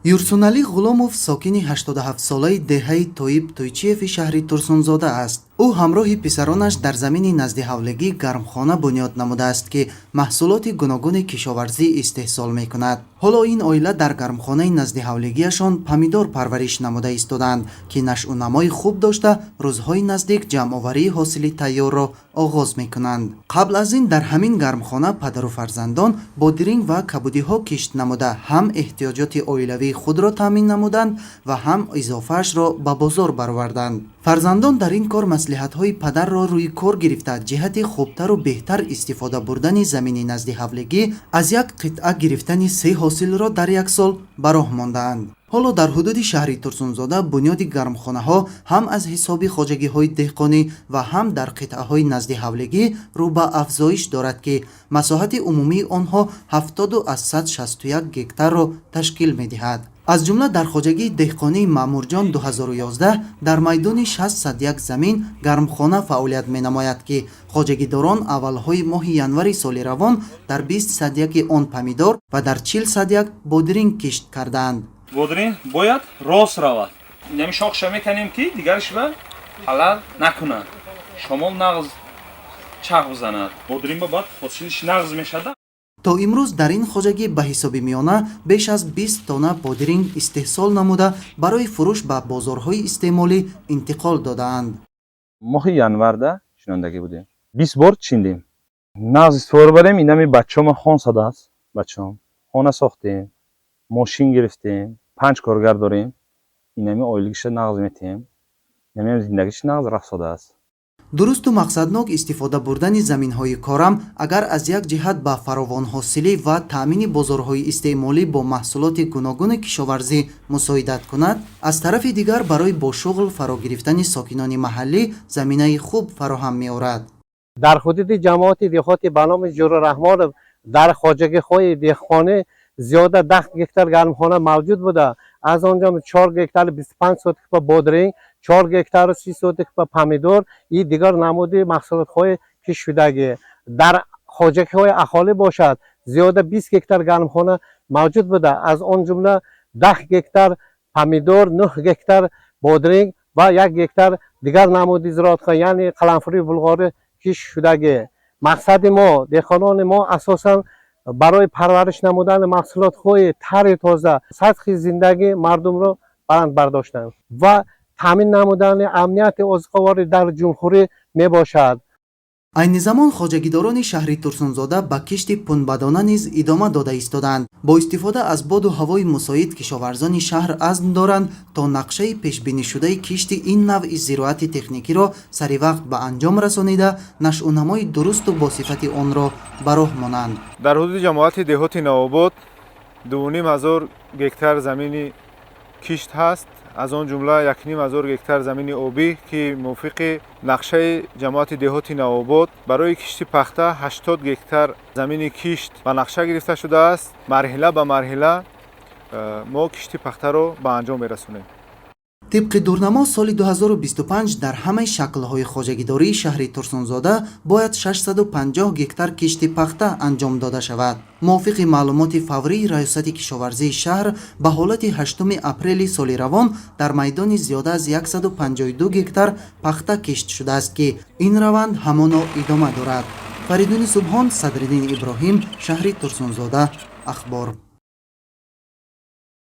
Юрсуналӣ Ғуломов сокини 87-солаи деҳаи Тоиб Тойчиеви шаҳри Турсунзода аст. Ӯ ҳамроҳи писаронаш дар замини наздиҳавлигӣ гармхона бунёд намудааст, ки маҳсулоти гуногуни кишоварзӣ истеҳсол мекунад. Ҳоло ин оила дар гармхонаи наздиҳавлигиашон помидор парвариш намуда истодаанд, ки нашъунамои хуб дошта, рӯзҳои наздик ҷамъоварии ҳосили тайёрро оғоз мекунанд. Қабл аз ин дар ҳамин гармхона падару фарзандон бодиринг ва кабудиҳо кишт намуда, ҳам эҳтиёҷоти оилавии худро таъмин намуданд ва ҳам изофаашро ба бозор бароварданд. Фарзандон дар ин кор маслиҳатҳои падарро рӯи кор гирифта, ҷиҳати хубтару беҳтар истифода бурдани замини наздиҳавлигӣ аз як қитъа гирифтани се ҳосилро дар як сол ба роҳ мондаанд. Ҳоло дар ҳудуди шаҳри Турсунзода бунёди гармхонаҳо ҳам аз ҳисоби хоҷагиҳои деҳқонӣ ва ҳам дар қитъаҳои наздиҳавлигӣ рӯ ба афзоиш дорад, ки масоҳати умумии онҳо 70,61 гектарро ташкил медиҳад. Аз ҷумла дар хоҷагии деҳқонии Маъмурҷон 2011 дар майдони 61 замин гармхона фаъолият менамояд, ки хоҷагидорон аввалҳои моҳи январи соли равон дар 20 он помидор ва дар 41 бодиринг кишт кардаанд. Бодринг бояд рост равад. Инами шохша меканем, ки дигарашба халал накунад, шомол нағз чағ бизанад. Бодринг ба баъд ҳосилиш нағз мешада. То имрӯз дар ин хоҷагӣ ба ҳисоби миёна беш аз 20 тонна бодиринг истеҳсол намуда, барои фурӯш ба бозорҳои истеъмолӣ интиқол додаанд. Моҳи январда шинондагӣ будем, 20 бор чиндем, нағз истифода барем. Инами бачаҳома хон садааст, бачаҳом хона сохтем, мошин гирифтем, панҷ коргар дорем. Инами оилигиша нағз метиҳем, инами зиндагиш нағз рафт. Дурусту мақсаднок истифода бурдани заминҳои корам агар аз як ҷиҳат ба фаровонҳосилӣ ва таъмини бозорҳои истеъмолӣ бо маҳсулоти гуногуни кишоварзӣ мусоидат кунад, аз тарафи дигар барои бо шуғл фаро гирифтани сокинони маҳаллӣ заминаи хуб фароҳам меорад. Дар ҳудуди ҷамоати деҳоти ба номи Ҷурараҳмонов дар хоҷагиҳои деҳқонӣ зиёда 10 гектар гармхона мавҷуд буда, аз он ҷумла 4 гектар 25 сотих ба бодринг, 4 гектару 30 сотих ба помидор и дигар намуди маҳсулотҳои киштшудагӣ. Дар хоҷагиҳои аҳолӣ бошад, зиёда 20 гектар гармхона мавҷуд буда, аз он ҷумла 10 гектар помидор, 9 гектар бодринг ва 1 гектар дигар намуди зироатҳо, яъне қаламфури булғорӣ кишт шудагӣ. Мақсади мо, деҳқонони мо, асосан барои парвариш намудани маҳсулотҳои тари тоза, сатҳи зиндагии мардумро баланд бардоштан ва таъмин намудани амнияти озуқаворӣ дар ҷумҳурӣ мебошад. Айни замон хоҷагидорони шаҳри Турсунзода ба кишти пунбадона низ идома дода истодаанд. Бо истифода аз боду ҳавои мусоид кишоварзони шаҳр азм доранд, то нақшаи пешбинишудаи кишти ин навъи зироати техникиро саривақт ба анҷом расонида, нашъунамои дурусту босифати онро ба роҳ монанд. Дар ҳудуди ҷамоати деҳоти Навобод 2500 гектар замини кишт ҳаст, аз он ҷумла 1500 гектар замини обӣ, ки мувофиқи нақшаи ҷамоати деҳоти Навобод барои кишти пахта 80 гектар замини кишт ба нақша гирифта шудааст. Марҳила ба марҳила мо кишти пахтаро ба анҷом мерасонем. Тибқи дурнамо, соли 2025 дар ҳамаи шаклҳои хоҷагидории шаҳри Турсунзода бояд 650 гектар кишти пахта анҷом дода шавад. Мувофиқи маълумоти фаврии Раёсати кишоварзии шаҳр, ба ҳолати 8 апрели соли равон дар майдони зиёда аз 152 гектар пахта кишт шудааст, ки ин раванд ҳамоно идома дорад. Фаридуни Субҳон, Садриддин Иброҳим, шаҳри Турсунзода, Ахбор.